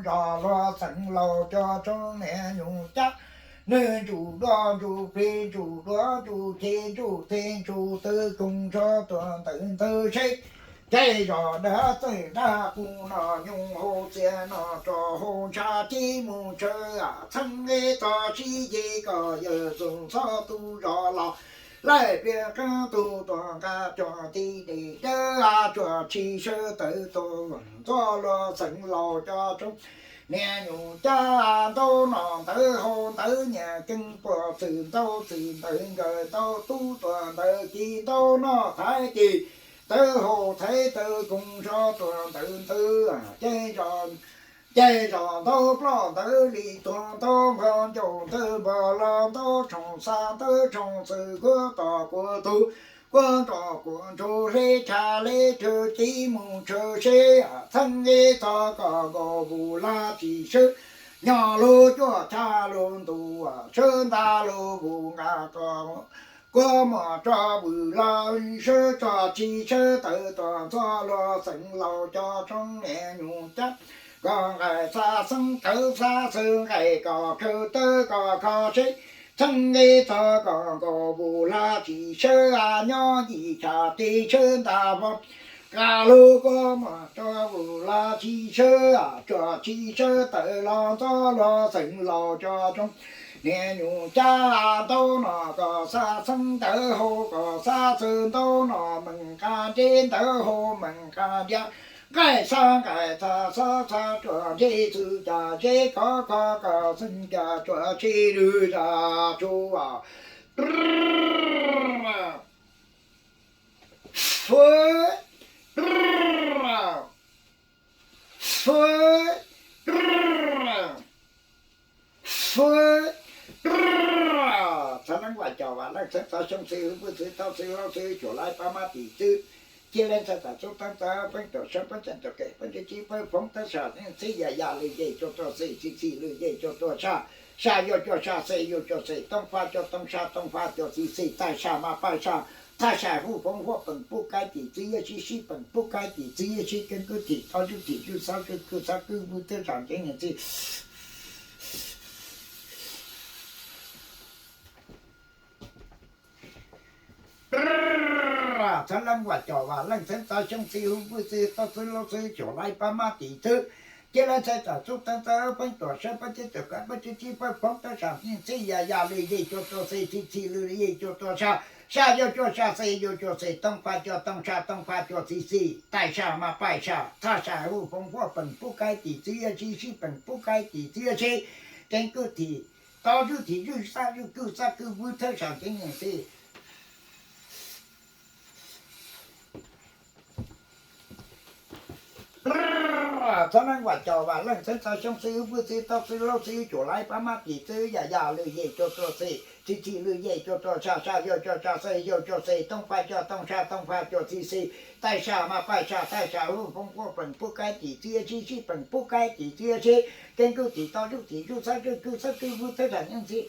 zos los xeev laus cov tsob niam nyuj cab, nws ntsuj duab ntsuj plig ntsuj duab ntsuj ceg ntsuj teg ntsuj tawv koog tso tuaj ntawm ntawd seb. Ces zos dab txawj dab qus no nyob hauv txiaj no rau hauv ntshav cib mus ntshaw txheeb ib tog sib ceg kom yawg txoos txhob tu zos los laij pliag qeeb tug tuam nqa cov tib dej dawb tsuas tsis sawv tawm tuaj ntxov los xeev laus cov tsob niam nyuj cab ntaub no ntawd hau ntawd nyias keeb puag txwm ntaub txwm ntawd nkawd ntaub tub tuaj ntawd ci ntaub no thaiv ci tawv hau thaiv tawv koog zos tuaj ntawd ntawd ces zos ntaub ploj ntawd li tuag ntaub npog ncauj ntawd npog los ntaub tshooj xab ntawd tshooj txwm kuab tom kuab tug kuab nroj kuab ntsug hleb tshav hleb tshaw cib mus tshaw seb txheeb ib tog kom nkaus vus laj tsis sawb nyo lub cuaj tshab lub ntuj sawb nta lub vus nqa rau kuab mom tso vwm laj sawb tso tsis sawb tawm tuaj ntxov los xeev laus cov tsob niam nyuj cab kom nqaim xab xeeb tawv xab xeeb nqaim kom khaws tawv kom kho seb txheeb ib tog kom nkaus vus laj tsis sawb nyob yim tshav teb sawb nta vo nqa lub kuab mom tso vwm laj tsis sawb tsuas tsis sawb tawm los ntxov los xeev laus cov tsob niam nyuj cab ntaub no kom xab xeeb ntawd hau kom xab xeeb ntaub no meem nqa nreb ntawd hau meem nqa nreb nqaim xab nqaim xab xab xab tsuas nreb txwv cas zeb khov kho kom xeeb cas tsuas tsis lwj zaj tsuas Txhab leeb vam cov vam leej xeeb txawv xyoob xwb hwj pwj xwb toj xwb laub xwb cuam laib pab mab tim xwb ciaj leej txhaj txam txub teeb txawv peeb tuam sab peeb tseem tuam kev peeb tseem txib peeb foob teeb sam xib ya ya lwm yej cuag tuag xim xim xim lwm yej cuag tuag saj saj yuav cuag saj xim yuav cuag xim tooj faj cuag tooj saj tooj faj cuag xim xim taij saj maj paij saj thaj saj huj foob huaj peem pub kaib tim txwv yaj sib sib peem pub kaib tim txwv yaj sib keeb kwj tim toj zwj tim zwj xab zwj kwj xab kwj vwj thawj sam keeb niam txiv Txhab leeb vam cov vam leej xeeb txawv xyoob xwb hwj pwj xwb toj xwb laub xwb cuam laib pab mab tim xwb ciaj leej txhaj txam txub teeb txawv peeb tuam sab peeb tseem tuam kev peeb tseem txib peeb foob teeb sam xib xim ya ya lwm yej cuag tuag xim xim xim lwm yej cuag tuag saj saj yuav cuag saj xim yuav cuag xim tooj faj cuag tooj saj tooj faj cuag xim xim taij saj maj paij saj thaj saj huj foob huaj peem pub kaib tim txwv yaj sib sib peem pub kaib tim txwv yaj sib keeb kwj tim toj zwj tim zwj xab zwj kwj xab kwj vwj thawj sam keeb niam txiv Txhab leeb vam cov vam leej xeeb txawv xyoob xwb hwj pwj xwb toj xwb laub xwb cuam laib pab mab tim xwb ya ya lwm yej cuag tuag xim xim xim lwm yej cuag tuag saj saj yuav cuag saj xim yuav cuag xim tooj faj cuag tooj saj tooj faj cuag xim xim taij saj maj paij saj taij saj huj foob huaj peem pub kaib tim txwv yaj sib sib peem pub kaib tim txwv yaj sib keeb kwj tim toj zwj tim zwj xab zwj kwj xab kwj vwj thawj sam keeb niam txiv